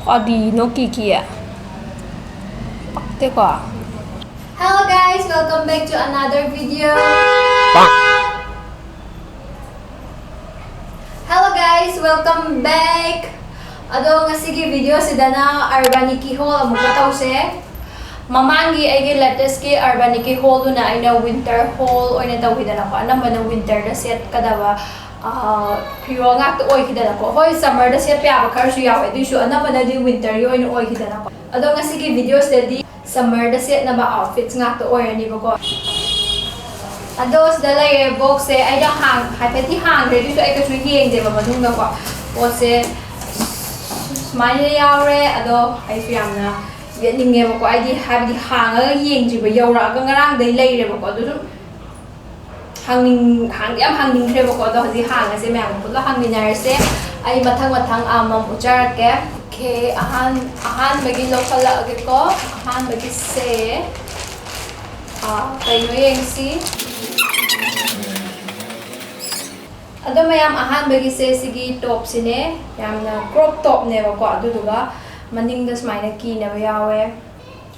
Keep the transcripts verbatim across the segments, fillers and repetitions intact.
ꯀꯔꯤꯅꯣ ꯀꯤꯀꯤ? ꯄꯛꯇꯦꯀꯣ꯫ Hello guys, welcome back to another video. Hello guys, welcome back. ꯑꯗꯣ ꯉꯁꯤꯒꯤ video ꯁꯤꯗꯅ Urbanic ꯀꯤ haul ꯑꯃꯨꯛꯀ ꯇꯧꯁꯦ꯫ ꯃꯃꯥꯡꯒꯤ ꯑꯩꯒꯤ latest ꯀꯤ Urbanic ꯀꯤ haul ꯗꯨꯅ ꯑꯩꯅ winter haul ꯑꯣꯏꯅ ꯇꯧꯈꯤꯗꯅꯀꯣ, ꯑꯅꯝꯕꯅ winter ꯗ ꯁꯦꯠꯀꯗꯕ, ꯑꯥ, ꯐꯤꯔꯣꯜ ꯉꯥꯛꯇ ꯑꯣꯏꯈꯤꯗꯅꯀꯣ꯫ ꯍꯣꯏ, summer ꯗ ꯁꯦꯠꯄ ꯌꯥꯕ ꯈꯔꯁꯨ ꯌꯥꯎꯋꯦ, ꯑꯗꯨꯏꯁꯨ ꯑꯅꯝꯕꯅꯗꯤ winter ꯒꯤ ꯑꯣꯏꯅ ꯑꯣꯏꯈꯤꯗꯅꯀꯣ꯫ ꯑꯗꯣ ꯉꯁꯤꯒꯤ video ꯁꯤꯗꯗꯤ summer ꯗ ꯁꯦꯠꯅꯕ outfits ꯉꯥꯛꯇ ꯑꯣꯏꯔꯅꯤꯕꯀꯣ꯫ ꯑꯗꯣ ꯁꯤꯗ ꯂꯩꯔꯦ box ꯁꯦ꯫ ꯑꯩꯅ ꯍꯥꯡ-, ꯍꯥꯏꯐꯦꯠꯇꯤ ꯍꯥꯡꯈ꯭ꯔꯦ, ꯑꯗꯨꯏꯁꯨ ꯑꯩ ꯀꯩꯁꯨ ꯌꯦꯡꯗꯦꯕ ꯃꯅꯨꯡꯗꯀꯣ꯫ ꯄꯣꯠꯁꯦ ꯁꯨꯃꯥꯏꯅ ꯌꯥꯎꯔꯦ꯫ ꯑꯗꯣ ꯑꯩꯁꯨ ꯌꯥꯝꯅ ꯌꯦꯠꯅꯤꯡꯉꯦꯕꯀꯣ, ꯑꯩꯗꯤ, ꯍꯥꯏꯕꯗꯤ, ꯍꯥꯡꯉꯒ ꯌꯦꯡꯗ꯭ꯔꯤꯕ, ꯌꯧꯔꯛꯑꯒ ꯉꯔꯥꯡꯗꯩ ꯂꯩꯔꯦꯕꯀꯣ꯫ ꯑꯗꯨ ꯁꯨꯝ ꯍꯥꯡꯅꯤꯡ-, ꯍꯥꯡꯗꯤ ꯌꯥꯝ ꯍꯥꯡꯅꯤꯡꯈ꯭ꯔꯦꯕꯀꯣ꯫ ꯑꯗꯣ ꯍꯧꯖꯤꯛ ꯍꯥꯡꯉꯁꯦ, ꯃꯌꯥꯝꯒ ꯄꯨꯂꯞ ꯍꯥꯡꯃꯤꯟꯅꯔꯁꯦ꯫ ꯑꯩ ꯃꯊꯪ ꯃꯊꯪ ꯑꯃꯃꯝ ꯎꯠꯆꯔꯛꯀꯦ꯫ Okay, ꯑꯍꯥꯟ-, ꯑꯍꯥꯟꯕꯒꯤ ꯂꯧꯈꯠꯂꯛꯑꯒꯦꯀꯣ꯫ ꯑꯍꯥꯟꯕꯒꯤꯁꯦ, ꯑꯥ, ꯀꯩꯅꯣ ꯌꯦꯡꯁꯤ꯫ ꯑꯗꯣ ꯃꯌꯥꯝ, ꯑꯍꯥꯟꯕꯒꯤꯁꯦ ꯁꯤꯒꯤ top ꯁꯤꯅꯦ꯫ ꯌꯥꯝꯅ crop top ꯅꯦꯕꯀꯣ, ꯑꯗꯨꯗꯨꯒ ꯃꯅꯤꯡꯗ ꯁꯨꯃꯥꯏꯅ ꯀꯤꯅꯕ ꯌꯥꯎꯋꯦ꯫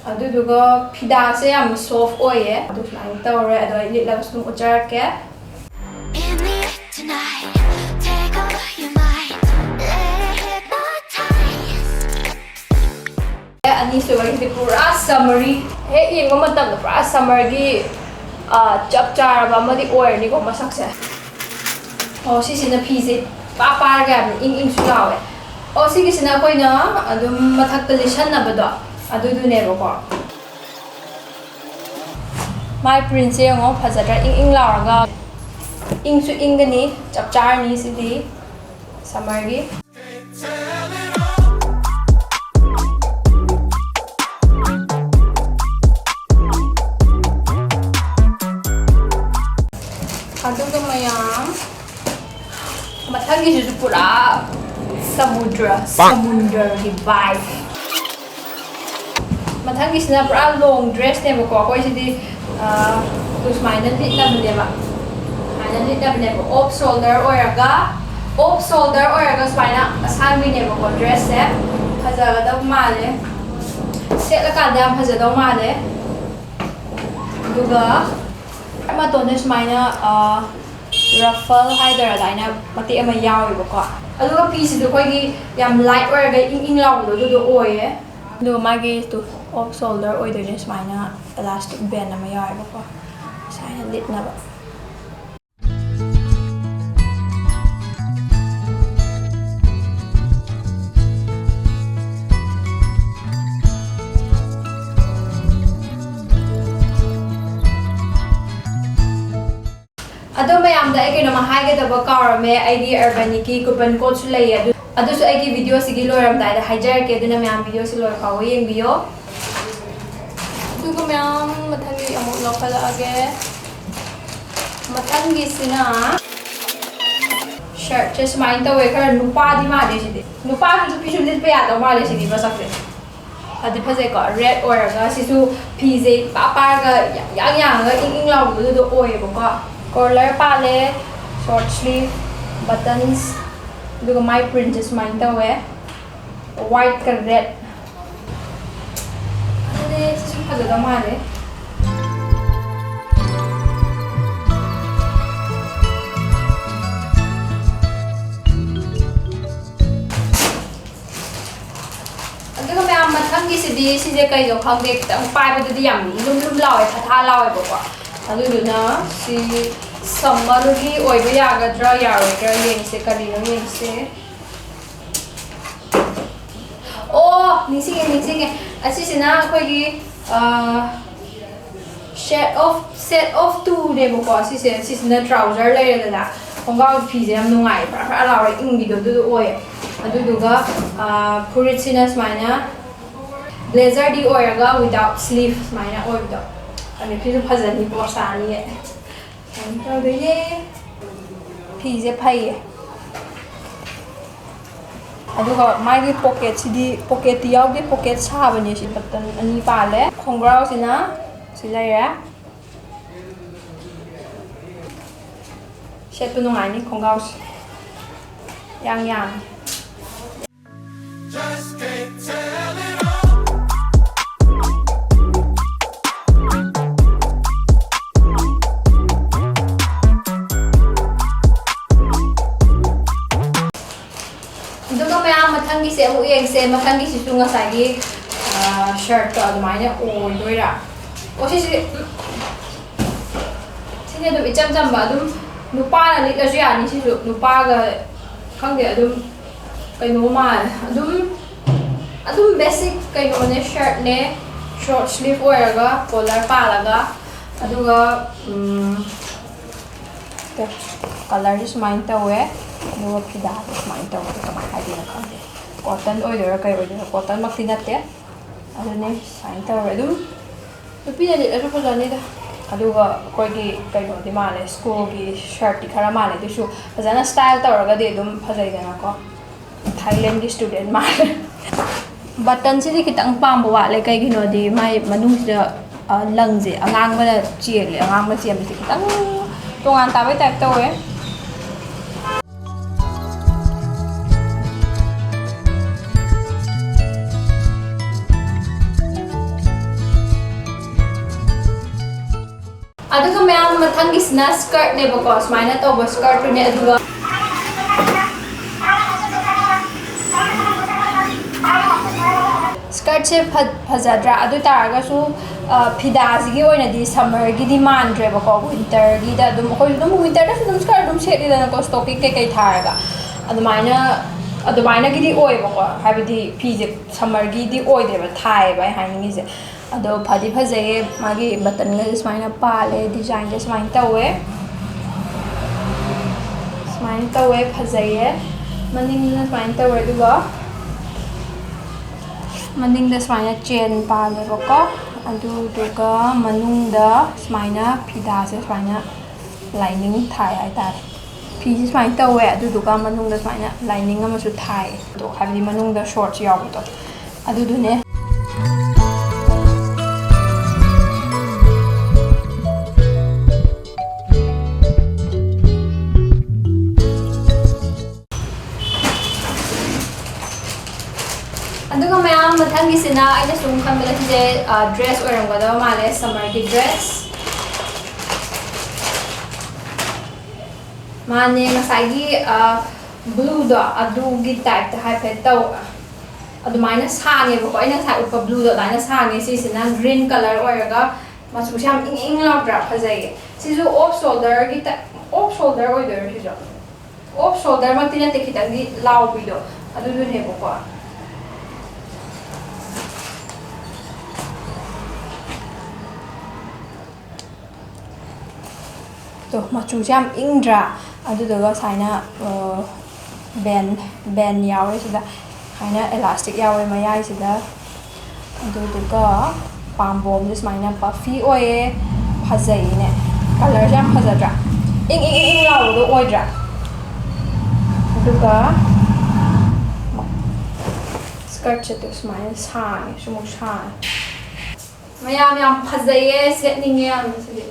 ꯑꯗꯨꯗꯨꯒ ꯐꯤꯗꯥꯁꯦ ꯌꯥꯝ soft ꯑꯣꯏꯌꯦ꯫ ꯑꯗꯨ ꯁꯨꯃꯥꯏꯅ ꯇꯧꯔꯦ꯫ ꯑꯗꯣ ꯑꯩ ꯂꯤꯠꯂꯒꯁꯨ ꯑꯗꯨꯝ ꯎꯠꯆꯔꯛꯀꯦ꯫ In the air tonight, take over your mind, let it hypnotize. ꯑꯅꯤꯁꯨꯕꯒꯤꯗꯤ ꯄꯨꯔꯥ summer ꯔꯤ꯫ ꯍꯦꯛ ꯌꯦꯡꯕ ꯃꯇꯝꯗ ꯄꯨꯔꯥ summer ꯒꯤ, ꯑ, ꯆꯞ ꯆꯥꯔꯕ ꯑꯃꯗꯤ ꯑꯣꯏꯔꯅꯤꯀꯣ ꯃꯁꯛꯁꯦ꯫ ꯑꯣ, ꯁꯤꯁꯤꯅ ꯐꯤꯁꯦ ꯄꯥ ꯄꯥꯔꯒ ꯌꯥꯝꯅ ꯏꯪ ꯏꯪꯁꯨ ꯂꯥꯎꯋꯦ꯫ ꯑꯣ, ꯁꯤꯒꯤꯁꯤꯅ ꯑꯩꯈꯣꯏꯅ ꯑꯗꯨꯝ ꯃꯊꯛꯇ ꯂꯤꯠꯁꯟꯅꯕꯗꯣ ꯑꯗꯨꯗꯨꯅꯦꯕꯀꯣ꯫ ꯃꯥꯏ print ꯁꯦ ꯌꯦꯡꯉꯣ, ꯐꯖꯗ꯭ꯔꯥ? ꯏꯪ ꯏꯪ ꯂꯥꯎꯔꯒ ꯏꯪꯁꯨ ꯏꯪꯒꯅꯤ, ꯆꯞ ꯆꯥꯔꯅꯤ ꯁꯤꯗꯤ summer ꯒꯤ꯫ ꯑꯗꯨꯒ ꯃꯌꯥꯝ, ꯃꯊꯪꯒꯤꯁꯤꯁꯨ ꯄꯨꯔꯥ ꯁꯃꯨꯗ꯭ꯔ, ꯁꯃꯨꯗ꯭ꯔꯒꯤ vibe꯫ ꯃꯊꯪꯒꯤꯁꯤꯅ ꯄꯨꯔꯥ long dress ꯅꯦꯕꯀꯣ꯫ ꯑꯩꯈꯣꯏ ꯁꯤꯗꯤ, ꯑ, ꯑꯗꯨ ꯁꯨꯃꯥꯏꯅ ꯂꯤꯠꯅꯕꯅꯦꯕ꯫ ꯁꯨꯃꯥꯏꯅ ꯂꯤꯠꯅꯕꯅꯦꯕ꯫ Off shoulder ꯑꯣꯏꯔꯒ, off shoulder ꯑꯣꯏꯔꯒ ꯁꯨꯃꯥꯏꯅ ꯑꯁꯥꯡꯕꯤꯅꯦꯕꯀꯣ dress ꯁꯦ꯫ ꯐꯖꯒꯗꯕ ꯃꯥꯜꯂꯦ꯫ ꯁꯦꯠꯂꯀꯥꯟꯗ ꯌꯥꯝ ꯐꯖꯗꯧ ꯃꯥꯜꯂꯦ꯫ ꯑꯗꯨꯒ ꯃꯇꯣꯟꯗ ꯁꯨꯃꯥꯏꯅ, ꯑ, ruffle ꯍꯥꯏꯗꯣꯏꯔꯥ, ꯑꯗꯨꯃꯥꯏꯅ ꯃꯇꯦꯛ ꯑꯃ ꯌꯥꯎꯋꯦꯕꯀꯣ꯫ ꯑꯗꯨꯒ ꯐꯤꯁꯤꯁꯨ ꯑꯩꯈꯣꯏꯒꯤ ꯌꯥꯝ light ꯑꯣꯏꯔꯒ ꯏꯪ ꯏꯪ ꯂꯥꯎꯕꯗꯣ ꯑꯗꯨꯗꯣ ꯑꯣꯏꯌꯦ꯫ ꯑꯗꯨꯒ ꯃꯥꯒꯤ ꯇꯨ off shoulder ꯑꯣꯏꯗꯣꯏꯅꯦ, ꯁꯨꯃꯥꯏꯅ elastic band ꯑꯃ ꯌꯥꯎꯋꯦꯕꯀꯣ, ꯁꯨꯃꯥꯏꯅ ꯂꯤꯠꯅꯕ꯫ ꯑꯗꯣ ꯃꯌꯥꯝꯗ ꯑꯩ ꯀꯩꯅꯣꯝꯃ ꯍꯥꯏꯒꯗꯕ ꯀꯥꯎꯔꯝꯃꯦ꯫ ꯑꯩꯒꯤ Urbanic ꯀꯤ coupon code ꯁꯨ ꯂꯩꯌꯦ, ꯑꯗꯨ, ꯑꯗꯨꯁꯨ ꯑꯩꯒꯤ video ꯁꯤꯒꯤ ꯂꯣꯏꯔꯝꯗꯥꯏꯗ ꯍꯥꯏꯖꯔꯛꯀꯦ, ꯑꯗꯨꯅ ꯃꯌꯥꯝ video ꯁꯤ ꯂꯣꯏ ꯐꯥꯎꯕ ꯌꯦꯡꯕꯤꯌꯣ꯫ ꯑꯗꯨꯒ ꯃꯌꯥꯝ ꯃꯊꯪꯒꯤ ꯑꯃꯨꯛ ꯂꯧꯈꯠꯂꯛꯑꯒꯦ꯫ ꯃꯊꯪꯒꯤꯁꯤꯅ shirt ꯁꯦ ꯁꯨꯃꯥꯏꯅ ꯇꯧꯋꯦ, ꯈꯔ ꯅꯨꯄꯥꯗꯤ ꯃꯥꯜꯂꯦ ꯁꯤꯗꯤ꯫ ꯅꯨꯄꯥꯁꯨ ꯅꯨꯄꯤꯁꯨ ꯂꯤꯠꯄ ꯌꯥꯗꯧ ꯃꯥꯜꯂꯦ ꯁꯤꯗꯤ ꯃꯁꯛꯁꯦ꯫ ꯐꯗꯤ ꯐꯖꯩꯀꯣ, red ꯑꯣꯏꯔꯒ ꯁꯤꯁꯨ ꯐꯤꯁꯦ ꯏꯄꯥ ꯄꯥꯔꯒ ꯌꯥꯡ ꯌꯥꯡꯉꯒ ꯏꯪ ꯏꯪ ꯂꯥꯎꯕꯗꯣ ꯑꯗꯨꯗꯣ ꯑꯣꯏꯌꯦꯕꯀꯣ꯫ Collar ꯄꯥꯜꯂꯦ, short sleeve, buttons, ꯑꯗꯨꯒ ꯃꯥꯏ print ꯁꯦ ꯁꯨꯃꯥꯏꯅ ꯇꯧꯋꯦ, white ꯀ red꯫ ꯑꯗꯨꯗꯤ ꯁꯤꯁꯨ ꯐꯖꯗꯧ ꯃꯥꯜꯂꯦ꯫ ꯑꯗꯨꯒ ꯃꯌꯥꯝ ꯃꯊꯪꯒꯤꯁꯤꯗꯤ, ꯁꯤꯁꯦ ꯀꯩꯅꯣ ꯈꯪꯗꯦ, ꯈꯤꯇꯪ ꯄꯥꯏꯕꯗꯗꯤ ꯌꯥꯝ ꯂꯨꯝ ꯂꯨꯝ ꯂꯥꯎꯋꯦ, ꯊꯥ ꯊꯥ ꯂꯥꯎꯋꯦꯕꯀꯣ꯫ ꯑꯗꯨꯗꯨꯅ ꯁꯤ summer ꯒꯤ ꯑꯣꯏꯕ ꯌꯥꯒꯗ꯭ꯔꯥ ꯌꯥꯔꯣꯏꯗ꯭ꯔꯥ ꯌꯦꯡꯁꯦ, ꯀꯔꯤꯅꯣ ꯌꯦꯡꯁꯦ꯫ ꯑꯣ, ꯅꯤꯡꯁꯤꯡꯉꯦ, ꯅꯤꯡꯁꯤꯡꯉꯦ꯫ ꯑꯁꯤꯁꯤꯅ ꯑꯩꯈꯣꯏꯒꯤ, ꯑ, set of, set of two ꯅꯦꯕꯀꯣ꯫ ꯁꯤꯁꯦ, ꯁꯤꯁꯤꯅ trouser ꯂꯩꯔꯦꯗꯅ, ꯈꯣꯡꯒ꯭ꯔꯥꯎ ꯐꯤꯁꯦ ꯌꯥꯝ ꯅꯨꯡꯉꯥꯏ, ꯐꯔꯥ ꯐꯔꯥ ꯂꯥꯎꯔ ꯏꯪꯕꯤꯗꯣ ꯑꯗꯨꯗꯣ ꯑꯣꯏꯌꯦ꯫ ꯑꯗꯨꯗꯨꯒ, ꯑ, ꯐꯨꯔꯤꯠꯁꯤꯅ ꯁꯨꯃꯥꯏꯅ blazer ꯗꯤ ꯑꯣꯏꯔꯒ without sleeve ꯁꯨꯃꯥꯏꯅ ꯑꯣꯏꯕꯗꯣ꯫ ꯑꯗꯨ ꯐꯤꯁꯨ ꯐꯖꯅꯤ, ꯄꯣꯁ ꯇꯥꯅꯤꯌꯦ꯫ ꯁꯨꯃꯥꯏꯅ ꯇꯧꯗꯣꯏꯅꯦ꯫ ꯐꯤꯁꯦ ꯐꯩꯌꯦ꯫ ꯑꯗꯨꯒ ꯃꯥꯒꯤ pocket ꯁꯤꯗꯤ, pocket ꯇꯤ ꯌꯥꯎꯗꯦ, pocket ꯁꯥꯕꯅꯦ꯫ ꯁꯤ button ꯑꯅꯤ ꯄꯥꯜꯂꯦ꯫ ꯈꯣꯡꯒ꯭ꯔꯥꯎꯁꯤꯅ ꯁꯤ ꯂꯩꯔꯦ꯫ ꯁꯦꯠꯄ ꯅꯨꯡꯉꯥꯏꯅꯤ ꯈꯣꯡꯒ꯭ꯔꯥꯎꯁꯦ꯫ ꯌꯥꯡ ꯌꯥꯡꯉꯤ꯫ ꯃꯊꯪꯒꯤꯁꯦ ꯑꯃꯨꯛ ꯌꯦꯡꯁꯦ꯫ ꯃꯊꯪꯒꯤꯁꯤꯁꯨ ꯉꯁꯥꯏꯒꯤ ꯁꯔꯠꯇꯣ ꯑꯗꯨꯃꯥꯏꯅ ꯑꯣꯏꯗꯣꯏꯔꯥ? ꯑꯣ, ꯁꯤꯁꯦ, ꯎꯝ, ꯁꯤꯁꯦ ꯑꯗꯨꯝ ꯏꯆꯝ ꯆꯝꯕ, ꯑꯗꯨꯝ ꯅꯨꯄꯥꯅ ꯂꯤꯠꯂꯁꯨ ꯌꯥꯅꯤ꯫ ꯁꯤꯁꯨ ꯅꯨꯄꯥꯒ, ꯈꯪꯗꯦ, ꯑꯗꯨꯝ ꯀꯩꯅꯣ ꯃꯥꯜꯂꯦ꯫ ꯑꯗꯨꯝ, ꯑꯗꯨꯝ ꯕꯦꯁꯤꯛ ꯀꯩꯅꯣꯅꯦ, ꯁꯔꯠꯅꯦ, ꯁꯣꯔꯠ ꯁ꯭ꯂꯤꯞ ꯑꯣꯏꯔꯒ ꯀꯣꯂꯔ ꯄꯥꯜꯂꯒ, ꯑꯗꯨꯒ, ꯎꯝ, ꯀꯂꯔꯁꯦ ꯁꯨꯃꯥꯏꯅ ꯇꯧꯋꯦ, ꯑꯗꯨꯒ ꯐꯤꯗꯥꯁꯦ ꯁꯨꯃꯥꯏꯅ ꯇꯧꯋꯦ꯫ ꯀꯃꯥꯏꯅ ꯍꯥꯏꯗꯣꯏꯅꯣ ꯈꯪꯗꯦ, ꯀꯣꯇꯟ ꯑꯣꯏꯗꯣꯏꯔꯥ ꯀꯩ ꯑꯣꯏꯗꯣꯏꯔꯥ, ꯀꯣꯇꯟꯃꯛꯇꯤ ꯅꯠꯇꯦ꯫ ꯑꯗꯨꯅꯦ ꯁꯨꯃꯥꯏꯅ ꯇꯧꯔꯦ꯫ ꯑꯗꯨꯝ ꯅꯨꯄꯤꯅ ꯂꯤꯠꯂꯁꯨ ꯐꯖꯅꯤꯗ꯫ ꯑꯗꯨꯒ ꯑꯩꯈꯣꯏꯒꯤ ꯀꯩꯅꯣꯗꯤ ꯃꯥꯜꯂꯦ, ꯁ꯭ꯀꯨꯜꯒꯤ ꯁꯔꯠꯇꯤ ꯈꯔ ꯃꯥꯜꯂꯦ, ꯑꯗꯨꯁꯨ ꯐꯖꯅ ꯁ꯭ꯇꯥꯏꯜ ꯇꯧꯔꯒꯗꯤ ꯑꯗꯨꯝ ꯐꯖꯩꯗꯅꯀꯣ꯫ ꯊꯥꯏꯂꯦꯟꯒꯤ ꯁ꯭ꯇꯨꯗꯦꯟ ꯃꯥꯜꯂꯦ꯫ ꯕꯇꯟꯁꯤꯗꯤ ꯈꯤꯇꯪ ꯄꯥꯝꯕ ꯋꯥꯠꯂꯦ, ꯀꯩꯒꯤꯅꯣꯗꯤ ꯃꯥꯏ ꯃꯅꯨꯡꯁꯤꯗ, ꯑ, ꯂꯪꯁꯦ ꯑꯉꯥꯡꯕꯅ ꯆꯦꯜꯂꯦ꯫ ꯑꯉꯥꯡꯕ ꯆꯦꯟꯕꯁꯦ ꯈꯤꯇꯪ ꯇꯣꯉꯥꯟ ꯇꯥꯕꯩ ꯇꯥꯏꯞ ꯇꯧꯋꯦ꯫ ꯑꯗꯨꯒ ꯃꯌꯥꯝ, ꯃꯊꯪꯒꯤꯁꯤꯅ ꯁ꯭ꯀꯔꯠꯅꯦꯕꯀꯣ, ꯁꯨꯃꯥꯏꯅ ꯇꯧꯕ ꯁ꯭ꯀꯔꯠꯇꯨꯅꯦ꯫ ꯑꯗꯨꯒ ꯁ꯭ꯀꯔꯠꯁꯦ ꯐ-, ꯐꯖꯗ꯭ꯔꯥ? ꯑꯗꯨ ꯑꯣꯏ ꯇꯥꯔꯒꯁꯨ, ꯑ, ꯐꯤꯗꯥꯁꯤꯒꯤ ꯑꯣꯏꯅꯗꯤ ꯁꯝꯃꯔꯒꯤꯗꯤ ꯃꯥꯟꯗ꯭ꯔꯦꯕꯀꯣ, ꯋꯤꯟꯇꯔꯒꯤꯗ ꯑꯗꯨꯝ, ꯑꯩꯈꯣꯏꯁꯨ ꯑꯗꯨꯝ ꯋꯤꯟꯇꯔꯗꯁꯨ ꯑꯗꯨꯝ ꯁ꯭ꯀꯔꯠ ꯑꯗꯨꯝ ꯁꯦꯠꯂꯤꯗꯅꯀꯣ, ꯁ꯭ꯇꯣꯀꯤꯡ ꯀꯩꯀꯩ ꯊꯥꯔꯒ꯫ ꯑꯗꯨꯃꯥꯏꯅ, ꯑꯗꯨꯃꯥꯏꯅꯒꯤꯗꯤ ꯑꯣꯏꯌꯦꯕꯀꯣ, ꯍꯥꯏꯕꯗꯤ ꯐꯤꯁꯦ ꯁꯝꯃꯔꯒꯤꯗꯤ ꯑꯣꯏꯗꯦꯕ, ꯊꯥꯏꯌꯦꯕ ꯑꯩ ꯍꯥꯏꯅꯤꯡꯉꯤꯁꯦ꯫ ꯑꯗꯣ ꯐꯗꯤ ꯐꯖꯩꯌꯦ, ꯃꯥꯒꯤ ꯕꯇꯟꯒꯁꯦ ꯁꯨꯃꯥꯏꯅ ꯄꯥꯜꯂꯦ, ꯗꯤꯖꯥꯏꯟꯁꯦ ꯁꯨꯃꯥꯏꯅ ꯇꯧꯋꯦ, ꯁꯨꯃꯥꯏꯅ ꯇꯧꯋꯦ, ꯐꯖꯩꯌꯦ꯫ ꯃꯅꯤꯡꯗꯅ ꯁꯨꯃꯥꯏꯅ ꯇꯧꯋꯦ, ꯑꯗꯨꯒ ꯃꯅꯤꯡꯗ ꯁꯨꯃꯥꯏꯅ ꯆꯦꯟ ꯄꯥꯜꯂꯦꯕꯀꯣ, ꯑꯗꯨꯗꯨꯒ ꯃꯅꯨꯡꯗ ꯁꯨꯃꯥꯏꯅ ꯐꯤꯗꯥꯁꯦ ꯁꯨꯃꯥꯏꯅ ꯂꯥꯏꯅꯤꯡ ꯊꯥꯏ ꯍꯥꯏꯇꯥꯔꯦ꯫ ꯐꯤꯁꯦ ꯁꯨꯃꯥꯏꯅ ꯇꯧꯋꯦ, ꯑꯗꯨꯗꯨꯒ ꯃꯅꯨꯡꯗ ꯁꯨꯃꯥꯏꯅ ꯂꯥꯏꯅꯤꯡ ꯑꯃꯁꯨ ꯊꯥꯏ꯫ ꯑꯗꯣ ꯍꯥꯏꯕꯗꯤ ꯃꯅꯨꯡꯗ ꯁꯣꯔꯠꯁ ꯌꯥꯎꯕꯗꯣ ꯑꯗꯨꯗꯨꯅꯦ꯫ ꯑꯗꯨꯒ ꯃꯌꯥꯝ, ꯃꯊꯪꯒꯤꯁꯤꯅ ꯑꯩꯅ ꯁꯨꯝ ꯈꯟꯕꯗ ꯁꯤꯁꯦ, ꯑ, ꯗ꯭ꯔꯦꯁ ꯑꯣꯏꯔꯝꯒꯗꯕ ꯃꯥꯜꯂꯦ, ꯁꯝꯃꯔꯒꯤ ꯗ꯭ꯔꯦꯁ꯫ ꯃꯥꯅꯦ, ꯉꯁꯥꯏꯒꯤ, ꯑ, Blueꯗꯣ ꯑꯗꯨꯒꯤ typeꯇ ꯍꯥꯏꯐꯦꯠ ꯇꯧ꯫ ꯑꯗꯨꯃꯥꯏꯅ ꯁꯥꯡꯉꯦꯕꯀꯣ, ꯑꯩꯅ ꯉꯁꯥꯏ ꯎꯠꯄ blueꯗꯣ ꯑꯗꯨꯃꯥꯏꯅ ꯁꯥꯡꯉꯦ꯫ ꯁꯤꯁꯤꯅ green colour ꯑꯣꯏꯔꯒ ꯃꯆꯨꯁꯦ ꯌꯥꯝ ꯏꯪ ꯏꯪ ꯂꯥꯎꯗ꯭ꯔꯥ? ꯐꯖꯩꯌꯦ꯫ ꯁꯤꯁꯨ off shoulderꯒꯤ type, off shoulder ꯑꯣꯏꯗꯣꯏꯔꯣ ꯁꯤꯁꯨ? Off shoulderꯃꯛꯇꯤ ꯅꯠꯇꯦ, ꯈꯤꯇꯪꯗꯤ ꯂꯥꯎꯕꯤꯗꯣ ꯑꯗꯨꯗꯨꯅꯦꯕꯀꯣ꯫ ꯑꯗꯣ ꯃꯆꯨꯁꯦ ꯌꯥꯝ ꯏꯪꯗ꯭ꯔꯥ? ꯑꯗꯨꯗꯨꯒ ꯁꯨꯃꯥꯏꯅ, ꯑ, band, band ꯌꯥꯎꯔꯦ ꯁꯤꯗ, ꯁꯨꯃꯥꯏꯅ elastic ꯌꯥꯎꯔꯦ ꯃꯌꯥꯏꯁꯤꯗ꯫ ꯑꯗꯨꯗꯨꯒ ꯄꯥꯝꯕꯣꯝꯁꯦ ꯁꯨꯃꯥꯏꯅ puffy ꯑꯣꯏꯌꯦ, ꯐꯖꯩꯅꯦ꯫ Colourꯁꯦ ꯌꯥꯝ ꯐꯖꯗ꯭ꯔꯥ? ꯏꯪ ꯏꯪ ꯏꯪ ꯏꯪ ꯂꯥꯎꯕꯗꯣ ꯑꯣꯏꯗ꯭ꯔꯥ? ꯑꯗꯨꯒ skirtꯁꯦ ꯁꯨꯃꯥꯏꯅ ꯁꯥꯡꯉꯦ, ꯁꯤꯃꯨꯛ ꯁꯥꯡꯉꯦ꯫ ꯃꯌꯥꯝ ꯌꯥꯝ ꯐꯖꯩꯌꯦ, ꯁꯦꯠꯅꯤꯡꯉꯦ ꯌꯥꯝꯅ ꯁꯤꯗꯤ꯫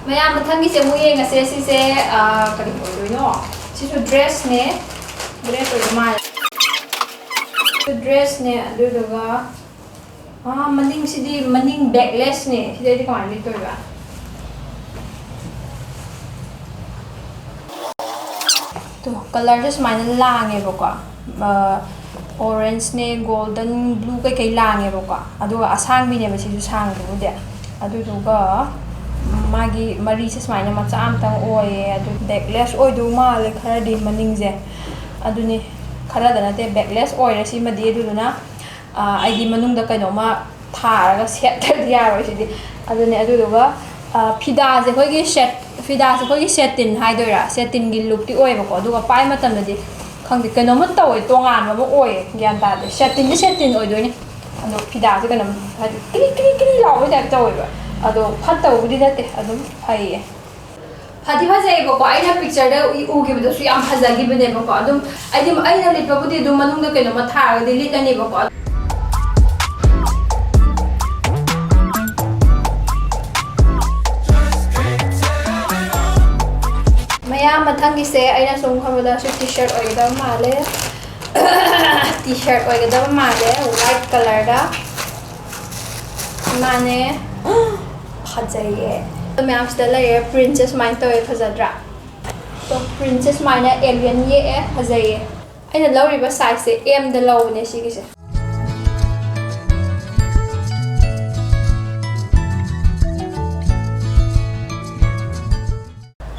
ꯃꯌꯥꯝ ꯃꯊꯪꯒꯤꯁꯦ ꯑꯃꯨꯛ ꯌꯦꯡꯉꯁꯦ꯫ ꯁꯤꯁꯦ, ꯑ, ꯀꯔꯤ ꯑꯣꯏꯗꯣꯏꯅꯣ? ꯁꯤꯁꯨ dressꯅꯦ꯫ Dress ꯑꯣꯏꯕ ꯃꯥꯜꯂꯦ꯫ ꯁꯤꯁꯨ dressꯅꯦ, ꯑꯗꯨꯗꯨꯒ, ꯑ, ꯃꯅꯤꯡꯁꯤꯗꯤ, ꯃꯅꯤꯡ backlessꯅꯦ꯫ ꯁꯤꯗꯩꯗꯤ ꯀꯃꯥꯏꯅ ꯂꯤꯠꯇꯣꯏꯕ? ꯇꯣ, colourꯁꯦ ꯁꯨꯃꯥꯏꯅ ꯂꯥꯡꯉꯦꯕꯀꯣ꯫ ꯑ, orangeꯅꯦ, golden blue ꯀꯩꯀꯩ ꯂꯥꯡꯉꯦꯕꯀꯣ꯫ ꯑꯗꯨꯒ ꯑꯁꯥꯡꯕꯤꯅꯦꯕ ꯁꯤꯁꯨ ꯁꯥꯡꯕꯕꯨꯗꯤ꯫ ꯑꯗꯨꯗꯨꯒ ꯃꯥꯒꯤ ꯃꯔꯤꯁꯦ ꯁꯨꯃꯥꯏꯅ ꯃꯆꯥ ꯑꯃꯇꯪ ꯑꯣꯏꯌꯦ꯫ ꯑꯗꯨ backless ꯑꯣꯏꯗꯧ ꯃꯥꯜꯂꯦ ꯈꯔꯗꯤ ꯃꯅꯤꯡꯁꯦ꯫ ꯑꯗꯨꯅꯤ, ꯈꯔꯗ ꯅꯠꯇꯦ, backless ꯑꯣꯏꯔꯦ ꯁꯤꯃꯗꯤ꯫ ꯑꯗꯨꯗꯨꯅ, ꯑ, ꯑꯩꯗꯤ ꯃꯅꯨꯡꯗ ꯀꯩꯅꯣꯝꯃ ꯊꯥꯔꯒ ꯁꯦꯠꯇ꯭ꯔꯗꯤ ꯌꯥꯔꯣꯏ ꯁꯤꯗꯤ꯫ ꯑꯗꯨꯅꯦ, ꯑꯗꯨꯗꯨꯒ, ꯑ, ꯐꯤꯗꯥꯁꯦ ꯑꯩꯈꯣꯏꯒꯤ ꯁꯦꯠ-, ꯐꯤꯗꯥꯁꯦ ꯑꯩꯈꯣꯏꯒꯤ satinꯍꯥꯏꯗꯣꯏꯔꯥ, satinꯒꯤ lookꯇꯤ ꯑꯣꯏꯌꯦꯕꯀꯣ꯫ ꯑꯗꯨꯒ ꯄꯥꯏ ꯃꯇꯝꯗꯗꯤ ꯈꯪꯗꯦ, ꯀꯩꯅꯣꯝꯃ ꯇꯧꯋꯦ, ꯇꯣꯉꯥꯟꯕ ꯑꯃ ꯑꯣꯏꯌꯦ, ꯒ꯭ꯌꯥꯟ ꯇꯥꯗꯦ꯫ Satinꯗꯤ satin ꯑꯣꯏꯗꯣꯏꯅꯦ, ꯑꯗꯣ ꯐꯤꯗꯥꯁꯦ ꯀꯩꯅꯣꯝ ꯍꯥꯏꯗꯤ ꯀ꯭ꯔꯤ ꯀ꯭ꯔꯤ ꯀ꯭ꯔꯤ ꯂꯥꯎꯕꯩ type ꯇꯧꯋꯦꯕ꯫ ꯑꯗꯣ ꯐꯠꯇꯕꯕꯨꯗꯤ ꯅꯠꯇꯦ, ꯑꯗꯨꯝ ꯐꯩꯌꯦ꯫ ꯐꯗꯤ ꯐꯖꯩꯌꯦꯕꯀꯣ, ꯑꯩꯅ pictureꯗ ꯎ-, ꯎꯈꯤꯕꯗꯁꯨ ꯌꯥꯝ ꯐꯖꯈꯤꯕꯅꯦꯕꯀꯣ꯫ ꯑꯗꯨꯝ ꯑꯩꯗꯤ ꯑꯩꯅ ꯂꯤꯠꯄꯕꯨꯗꯤ ꯑꯗꯨꯝ ꯃꯅꯨꯡꯗ ꯀꯩꯅꯣꯝꯃ ꯊꯥꯔꯒꯗꯤ ꯂꯤꯠꯂꯅꯦꯕꯀꯣ꯫ ꯃꯌꯥꯝ, ꯃꯊꯪꯒꯤꯁꯦ ꯑꯩꯅ ꯁꯨꯝ ꯈꯟꯕꯗ ꯁꯤ ꯇꯤ ꯁꯔꯠ ꯑꯣꯏꯒꯗꯕ ꯃꯥꯜꯂꯦ꯫ ꯇꯤ ꯁꯔꯠ ꯑꯣꯏꯒꯗꯕ ꯃꯥꯜꯂꯦ, ꯋꯥꯏꯠ ꯀꯂꯔꯗ꯫ ꯃꯥꯅꯦ꯫ ꯐꯖꯩꯌꯦ꯫ ꯑꯗꯣ ꯃꯌꯥꯝꯁꯤꯗ ꯂꯩꯔꯦ, ꯄ꯭ꯔꯤꯟꯁꯦ ꯁꯨꯃꯥꯏꯅ ꯇꯧꯋꯦ, ꯐꯖꯗ꯭ꯔꯥ? ꯑꯗꯣ ꯄ꯭ꯔꯤꯟꯁꯦ ꯁꯨꯃꯥꯏꯅ ꯑꯦꯂꯤꯌꯟ ꯌꯦꯛꯑꯦ, ꯐꯖꯩꯌꯦ꯫ ꯑꯩꯅ ꯂꯧꯔꯤꯕ ꯁꯥꯏꯖꯁꯦ ꯑꯦꯝꯗ ꯂꯧꯕꯅꯦ ꯁꯤꯒꯤꯁꯦ꯫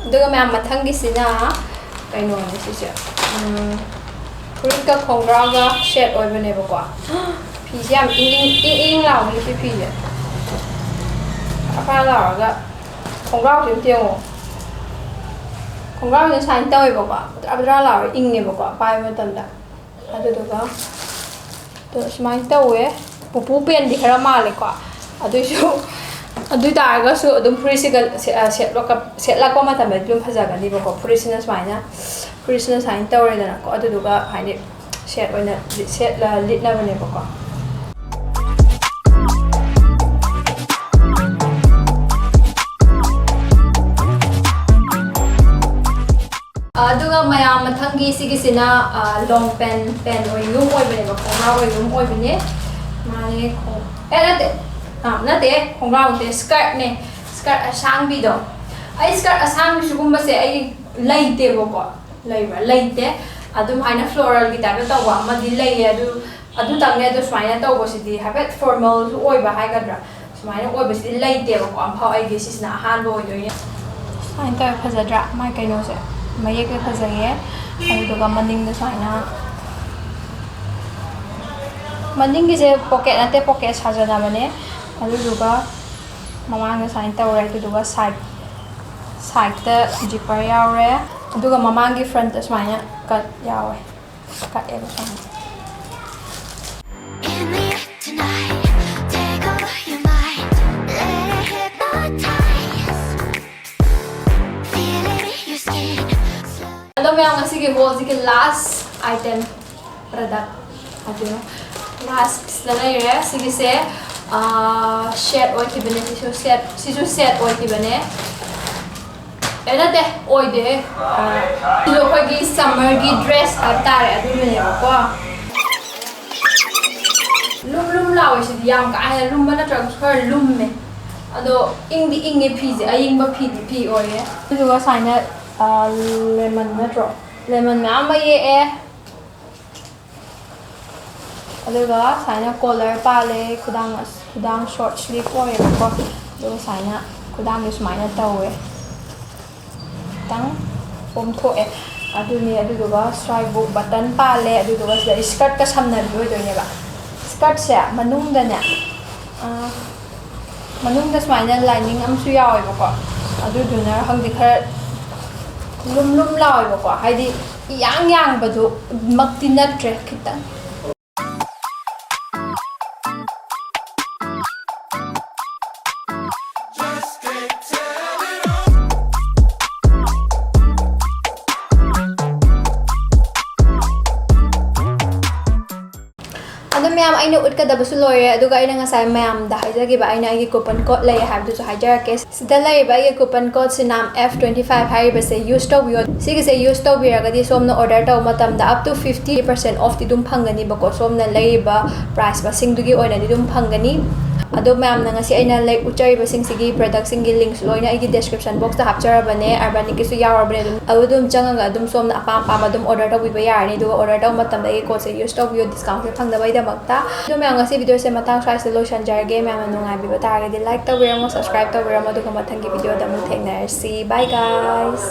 ꯑꯗꯨꯒ ꯃꯌꯥꯝ, ꯃꯊꯪꯒꯤꯁꯤꯅ ꯀꯩꯅꯣꯅꯦ ꯁꯤꯁꯦ, ꯎꯝ, ꯐꯨꯔꯤꯠꯀ ꯈꯣꯡꯒ꯭ꯔꯥꯎꯒ ꯁꯦꯠ ꯑꯣꯏꯕꯅꯦꯕꯀꯣ꯫ ꯐꯤꯁꯦ ꯌꯥꯝ ꯏꯪ ꯏꯪ, ꯏꯪ ꯏꯪ ꯂꯥꯎꯕꯅꯦ ꯁꯤ ꯐꯤꯁꯦ꯫ ꯐꯔꯥ ꯐꯔꯥ ꯂꯥꯎꯔꯒ ꯈꯣꯡꯒ꯭ꯔꯥꯎꯁꯦ ꯑꯝꯇ ꯌꯦꯡꯉꯣ꯫ ꯈꯣꯡꯒ꯭ꯔꯥꯎꯁꯦ ꯁꯨꯃꯥꯏꯅ ꯇꯧꯋꯦꯕꯀꯣ, ꯐꯗ꯭ꯔꯥ ꯐꯗ꯭ꯔꯥ ꯂꯥꯎꯔꯒ ꯏꯪꯉꯦꯕꯀꯣ ꯄꯥꯏꯕ ꯃꯇꯝꯗ꯫ ꯑꯗꯨꯗꯨꯒ ꯑꯗꯣ ꯁꯨꯃꯥꯏꯅ ꯇꯧꯋꯦ꯫ ꯄꯨꯄꯨ ꯄꯦꯟꯗꯤ ꯈꯔ ꯃꯥꯜꯂꯦꯀꯣ꯫ ꯑꯗꯨꯏꯁꯨ, ꯑꯗꯨ ꯑꯣꯏ ꯇꯥꯔꯒꯁꯨ ꯑꯗꯨꯝ ꯐꯨꯔꯤꯠꯁꯤꯒ ꯁꯦ-, ꯑ, ꯁꯦꯠꯂꯛꯄ-, ꯁꯦꯠꯂꯛꯄ ꯃꯇꯝꯗꯗꯤ ꯑꯗꯨꯝ ꯐꯖꯒꯅꯤꯕꯀꯣ꯫ ꯐꯨꯔꯤꯠꯁꯤꯅ ꯁꯨꯃꯥꯏꯅ, ꯐꯨꯔꯤꯠꯁꯤꯅ ꯁꯨꯃꯥꯏꯅ ꯇꯧꯔꯦꯗꯅꯀꯣ꯫ ꯑꯗꯨꯗꯨꯒ ꯍꯥꯏꯗꯤ ꯁꯦꯠ ꯑꯣꯏꯅ ꯂꯤꯠ-, ꯁꯦꯠꯂ-, ꯂꯤꯠꯅꯕꯅꯦꯕꯀꯣ꯫ ꯑꯗꯨꯒ ꯃꯌꯥꯝ, ꯃꯊꯪꯒꯤ ꯁꯤꯒꯤꯁꯤꯅ, ꯑ, ꯂꯣꯡ ꯄꯦꯟ, ꯄꯦꯟ ꯑꯣꯏ-, ꯂꯨꯝ ꯑꯣꯏꯕꯅꯦꯕ, ꯈꯣꯡꯒ꯭ꯔꯥꯎ ꯑꯣꯏ ꯂꯨꯝ ꯑꯣꯏꯕꯅꯦ꯫ ꯃꯥꯅꯦ, ꯈꯣꯡ-, ꯑꯦ, ꯅꯠꯇꯦ꯫ ꯑ, ꯅꯠꯇꯦ, ꯈꯣꯡꯒ꯭ꯔꯥꯎ ꯅꯠꯇꯦ, ꯁ꯭ꯀꯔꯠꯅꯦ꯫ ꯁ꯭ꯀꯔꯠ ꯑꯁꯥꯡꯕꯤꯗꯣ꯫ ꯑꯩ ꯁ꯭ꯀꯔꯠ ꯑꯁꯥꯡꯕꯤ ꯁꯤꯒꯨꯝꯕꯁꯦ ꯑꯩ ꯂꯩꯇꯦꯕꯀꯣ꯫ ꯂꯩꯕ꯭ꯔꯥ? ꯂꯩꯇꯦ꯫ ꯑꯗꯨꯝ ꯍꯥꯏꯅ ꯐ꯭ꯂꯣꯔꯦꯜꯒꯤ ꯇꯥꯏꯞꯇ ꯇꯧꯕ ꯑꯃꯗꯤ ꯂꯩꯌꯦ꯫ ꯑꯗꯨ, ꯑꯗꯨꯇꯪꯅꯦ꯫ ꯑꯗꯣ ꯁꯨꯃꯥꯏꯅ ꯇꯧꯕꯁꯤꯗꯤ ꯍꯥꯏꯐꯦꯠ ꯐꯣꯔꯃꯦꯜꯁꯨ ꯑꯣꯏꯕ ꯍꯥꯏꯒꯗ꯭ꯔꯥ? ꯁꯨꯃꯥꯏꯅ ꯑꯣꯏꯕꯁꯤꯗꯤ ꯂꯩꯇꯦꯕꯀꯣ ꯑꯝꯐꯥꯎ꯫ ꯑꯩꯒꯤ ꯁꯤꯁꯤꯅ ꯑꯍꯥꯟꯕ ꯑꯣꯏꯗꯣꯏꯅꯦ꯫ ꯁꯨꯃꯥꯏꯅ ꯇꯧꯋꯦ, ꯐꯖꯗ꯭ꯔꯥ? ꯃꯥꯏ ꯀꯩꯅꯣꯁꯦ, ꯃꯌꯦꯛꯁꯦ ꯐꯖꯩꯌꯦ꯫ ꯑꯗꯨꯗꯨꯒ ꯃꯅꯤꯡꯗ ꯁꯨꯃꯥꯏꯅ, ꯃꯅꯤꯡꯒꯤꯁꯦ ꯄꯣꯀꯦꯠ ꯅꯠꯇꯦ, ꯄꯣꯀꯦꯠ ꯁꯥꯖꯟꯅꯕꯅꯦ꯫ ꯑꯗꯨꯗꯨꯒ ꯃꯃꯥꯡꯗ ꯁꯨꯃꯥꯏꯅ ꯇꯧꯔꯦ꯫ ꯑꯗꯨꯗꯨꯒ ꯁꯥꯏꯠ, ꯁꯥꯏꯠꯇ ꯖꯤꯞꯄꯔ ꯌꯥꯎꯔꯦ꯫ ꯑꯗꯨꯒ ꯃꯃꯥꯡꯒꯤ ꯐ꯭ꯔꯟꯠꯇ ꯁꯨꯃꯥꯏꯅ ꯀꯠ ꯌꯥꯎꯋꯦ꯫ ꯀꯛꯑꯦꯕ ꯁꯨꯃꯥꯏꯅ꯫ In the air tonight, take over your mind. Let it hypnotize. Feel it in your skin. Slow. ꯑꯗꯣ ꯃꯌꯥꯝ, ꯉꯁꯤꯒꯤ ꯍꯣꯜꯁꯤꯒꯤ ꯂꯥꯁ ꯑꯥꯏꯇꯦꯝ, ꯄ꯭ꯔꯗꯛ ꯑꯗꯨ ꯂꯥꯁ ꯁꯤꯗ ꯂꯩꯔꯦ꯫ ꯁꯤꯒꯤꯁꯦ, ꯑꯥ, ꯁꯦꯠ ꯑꯣꯏꯈꯤꯕꯅꯦ꯫ ꯁꯤꯁꯨ ꯁꯦꯠ, ꯁꯤꯁꯨ ꯁꯦꯠ ꯑꯣꯏꯈꯤꯕꯅꯦ꯫ ꯑꯦ, ꯅꯠꯇꯦ, ꯑꯣꯏꯗꯦꯍꯦ꯫ ꯑ, ꯁꯤꯁꯨ ꯑꯩꯈꯣꯏꯒꯤ summerꯒꯤ dress ꯍꯥꯏꯕ ꯇꯥꯔꯦ, ꯑꯗꯨꯗꯨꯅꯦꯕꯀꯣ꯫ ꯂꯨꯝ ꯂꯨꯝ ꯂꯥꯎꯋꯦ ꯁꯤꯗꯤ, ꯌꯥꯝ ꯀꯥ ꯍꯦꯟꯅ ꯂꯨꯝꯕ ꯅꯠꯇ꯭ꯔꯒꯁꯨ ꯈꯔ ꯂꯨꯝꯃꯦ꯫ ꯑꯗꯣ ꯏꯪꯗꯤ ꯏꯪꯉꯦ ꯐꯤꯁꯦ, ꯑꯌꯤꯡꯕ ꯐꯤꯗꯤ ꯐꯤ ꯑꯣꯏꯌꯦ꯫ ꯑꯗꯨꯗꯨꯒ ꯁꯨꯃꯥꯏꯅ, ꯑ, lemon ꯅꯠꯇ꯭ꯔꯣ? Lemon ꯃꯌꯥꯝ ꯑꯃ ꯌꯦꯛꯑꯦ꯫ ꯑꯗꯨꯒ ꯁꯨꯃꯥꯏꯅ collar ꯄꯥꯜꯂꯦ, ꯈꯨꯗꯥꯡ ꯑꯁ-, ꯈꯨꯗꯥꯡ short sleeve ꯑꯣꯏꯌꯦꯕꯀꯣ꯫ ꯑꯗꯨꯒ ꯁꯨꯃꯥꯏꯅ ꯈꯨꯗꯥꯡꯁꯦ ꯁꯨꯃꯥꯏꯅ ꯇꯧꯋꯦ, ꯈꯤꯇꯪ ꯀꯣꯝꯊꯣꯛꯑꯦ꯫ ꯑꯗꯨꯅꯦ, ꯑꯗꯨꯗꯨꯒ ꯁ꯭ꯋꯥꯏꯕꯨꯛ button ꯄꯥꯜꯂꯦ, ꯑꯗꯨꯗꯨꯒ ꯁꯤꯗ skirtꯀ ꯁꯝꯅꯕꯤ ꯑꯣꯏꯗꯣꯏꯅꯦꯕ꯫ Skirtꯁꯦ ꯃꯅꯨꯡꯗꯅꯦ, ꯑꯥ, ꯃꯅꯨꯡꯗ ꯁꯨꯃꯥꯏꯅ lining ꯑꯃꯁꯨ ꯌꯥꯎꯋꯦꯕꯀꯣ꯫ ꯑꯗꯨꯗꯨꯅ ꯈꯪꯗꯦ, ꯈꯔ ꯂꯨꯝ ꯂꯨꯝ ꯂꯥꯎꯋꯦꯕꯀꯣ, ꯍꯥꯏꯗꯤ ꯏꯌꯥꯡ ꯌꯥꯡꯕꯗꯨ ꯃꯛꯇꯤ ꯅꯠꯇ꯭ꯔꯦ, ꯈꯤꯇꯪ꯫ ꯑꯗꯣ ꯃꯌꯥꯝ, ꯑꯩꯅ ꯎꯠꯀꯗꯕꯁꯨ ꯂꯣꯏꯔꯦ, ꯑꯗꯨꯒ ꯑꯩꯅ ꯉꯁꯥꯏ ꯃꯌꯥꯝꯗ ꯍꯥꯏꯖꯈꯤꯕ ꯑꯩꯅ ꯑꯩꯒꯤ coupon code ꯂꯩ ꯍꯥꯏꯕꯗꯨꯁꯨ ꯍꯥꯏꯖꯔꯛꯀꯦ꯫ ꯁꯤꯗ ꯂꯩꯔꯤꯕ ꯑꯩꯒꯤ coupon code ꯁꯤꯅꯥꯝ F twenty five ꯍꯥꯏꯔꯤꯕꯁꯦ use ꯇꯧꯕꯤꯌꯣ꯫ ꯁꯤꯒꯤꯁꯦ use ꯇꯧꯕꯤꯔꯒꯗꯤ ꯁꯣꯝꯅ order ꯇꯧꯕ ꯃꯇꯝꯗ up to fifty percent offꯇꯤ ꯑꯗꯨꯝ ꯐꯪꯒꯅꯤꯕꯀꯣ, ꯁꯣꯝꯅ ꯂꯩꯔꯤꯕ price ꯃꯁꯤꯡꯗꯨꯒꯤ ꯑꯣꯏꯅꯗꯤ ꯑꯗꯨꯝ ꯐꯪꯒꯅꯤ꯫ ꯑꯗꯣ ꯃꯌꯥꯝꯅ ꯉꯁꯤ ꯑꯩꯅ ꯂꯩ-, ꯎꯠꯆꯔꯤꯕꯁꯤꯡꯁꯤꯒꯤ productꯁꯤꯡꯒꯤ linksꯁꯨ ꯂꯣꯏꯅ ꯑꯩꯒꯤ description boxꯇ ꯍꯥꯞꯆꯔꯕꯅꯦ, Urbanicꯀꯤꯁꯨ ꯌꯥꯎꯔꯕꯅꯦ꯫ ꯑꯗꯨꯝ, ꯑꯗꯨ ꯑꯗꯨꯝ ꯆꯪꯉꯒ ꯑꯗꯨꯝ ꯁꯣꯝꯅ ꯑꯄꯥꯝ ꯑꯄꯥꯝꯕ ꯑꯗꯨꯝ order ꯇꯧꯕꯤꯕ ꯌꯥꯔꯅꯤ, ꯑꯗꯨꯒ order ꯇꯧꯕ ꯃꯇꯝꯗ ꯑꯩꯒꯤ codeꯁꯦ use ꯇꯧꯕꯤꯌꯣ, discountꯁꯦ ꯐꯪꯅꯕꯒꯤꯗꯃꯛꯇ꯫ ꯑꯗꯣ ꯃꯌꯥꯝ, ꯉꯁꯤ videoꯁꯦ ꯃꯇꯥꯡ ꯁ꯭ꯋꯥꯏꯁꯤꯗ ꯂꯣꯏꯁꯤꯟꯖꯔꯒꯦ꯫ ꯃꯌꯥꯝꯅ ꯅꯨꯡꯉꯥꯏꯕꯤꯕ ꯇꯥꯔꯒꯗꯤ like ꯇꯧꯕꯤꯔꯝꯃꯣ, subscribe ꯇꯧꯕꯤꯔꯝꯃꯣ, ꯑꯗꯨꯒ ꯃꯊꯪꯒꯤ videoꯗ ꯑꯃꯨꯛ ꯊꯦꯡꯅꯔꯁꯤ꯫ Bye guys!